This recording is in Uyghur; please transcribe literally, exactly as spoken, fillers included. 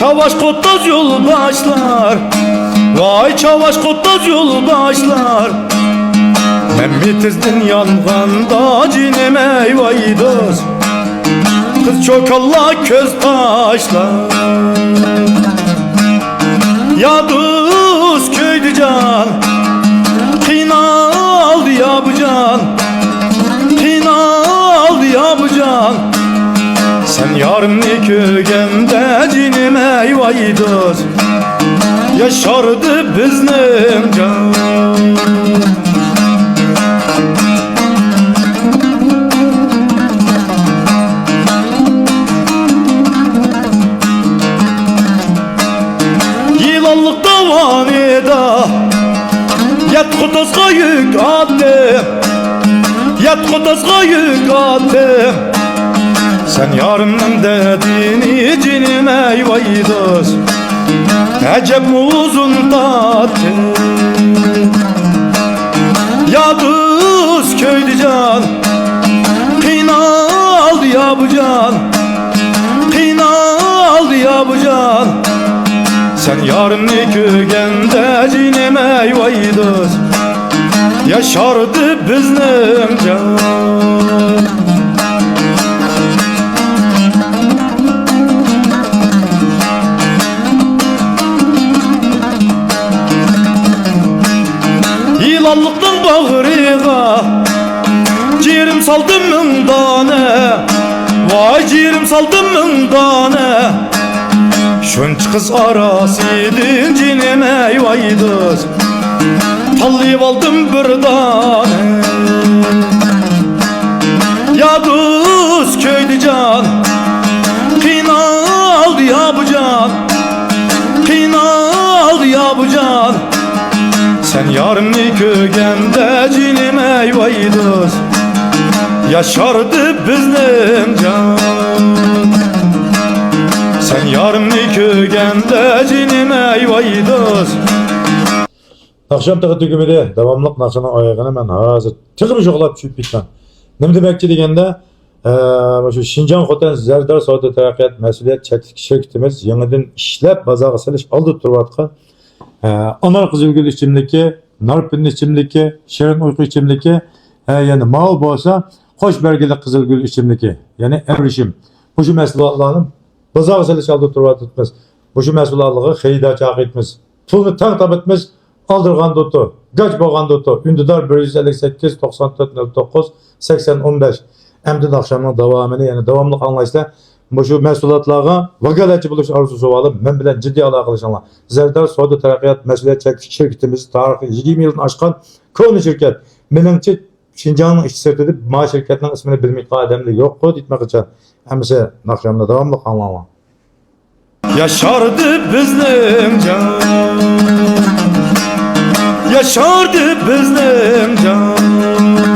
چاۋاش قوتاز يول باشلار، ۋاي چاۋاش قوتاز يول باشلار. مەممىتىزدىن يانغاندا جېنىم ئەي ۋاي دوست، قىز چوكانلار كۆز تاشلار. يا دوست كۆيدى جان، قىينالدى يا بۇ جان، قىينالدى يا بۇ جان. سەن يارىمنى كۆرگەندە جېنىم ئەي ۋاي دوست، ياشاردى بىزنىڭ جان. يىلانلىق داۋانىدا يەتتە قوتازغا يۈك ئاتتىم، يەتتە قوتازغا يۈك ئاتتىم. سەن يارىمنىڭ دەردىنى جېنىم ئەي ۋاي دوست، ئەجەبمۇ ئۇزۇن تارتتىم. يا دوست كۆيدى جان، قىينالدى يا بۇ جان، قىينالدى يا بۇ جان. سەن يارىمنى كۆرگەندە جېنىم ئەي ۋاي دوست، ياشاردى بىزنىڭ جان. يىلانلىقنىڭ باغرىغا جىرىم سالدىم مىڭ دانە، ۋاي جىرىم سالدىم مىڭ دانە. شۇنچە قىز ئاراسىدىن جېنىم ئەي ۋاي دوست، تاللىۋالدىم بىر دانە. يا دوست كۆيدى جان، قىينالدى يا بۇ جان، قىينالدى يا بۇ جان. سەن يارىمنى كۆرگەندە جېنىم ئەي ۋاي دوست، ياشاردى بىزنىڭ جان. سەن يارىمنى كۆرگەندە جېنىم ئەي ۋاي دوست. ناخشام تېخى تۈگىمىدى. داۋاملىق ناخشىنىڭ ئايىغىنى مەن ھازىر تېخىمۇ شوخلاپ چۈشۈپ كېتىمەن. نېمە دېمەكچى دېگەندە، ئە، مۇشۇ شىنجاڭ خوتەن زەردار سودا تەرەققىيات مەسئۇلىيەت چەكلىك شىركىتىمىز يېڭىدىن ئىشلەپ بازارغا سېلىش ئالدىدا تۇرۇۋاتقان، ئە، ئانار قىزىلگۈل ئىچىملىكى، نارپىن ئىچىملىكى، شېرىن ئۇيقۇ ئىچىملىكى، ھە، يەنە ماۋۇ بولسا قوش بەرگىلىك قىزىلگۈل ئىچىملىكى، يەنى ئەۋرىشىم. مۇشۇ مەھسۇلاتلارنى بازارغا سېلىش ئالدىدا تۇرۇۋاتىمىز. مۇشۇ مەھسۇلاتلارغا خېرىدار چاقىرىمىز. پۇلنى تەڭ تاپىمىز. ئالدىرىغان دوتۇ، گاج بولغان دوتۇ، ئۈندىدار بىر يۈز ئەللىك سەككىز، توقسان تۆت، نۆل توققۇز، سەكسەن، ئون بەش. ئەمدى ناخشامنىڭ داۋامىنى يەنە داۋاملىق ئاڭلايسىلەر. مۇشۇ مەھسۇلاتلارغا ۋاكالەتچى بولۇش ئارزۇسى بولۇپ، مەن بىلەن جىددىي ئالاقىلىشىڭلار. زەردار سودا تەرەققىيات مەسئۇلىيەت چەكلىك شىركىتىمىز تارىخى يىگىرمە يىلدىن ئاشقان كونا شىركەت. مېنىڭچە، شىنجاڭنىڭ ئىچى سىرتىدا ما شىركەتنىڭ ئىسمىنى بىلمەيدىغان ئادەملەر يوققۇ دەيمەن قاچان. ھەممىسى ناخشامنى داۋاملىق ئاڭلاڭلار. ياشاردى بىزنىڭ جان، ياشاردى بىزنىڭ جان.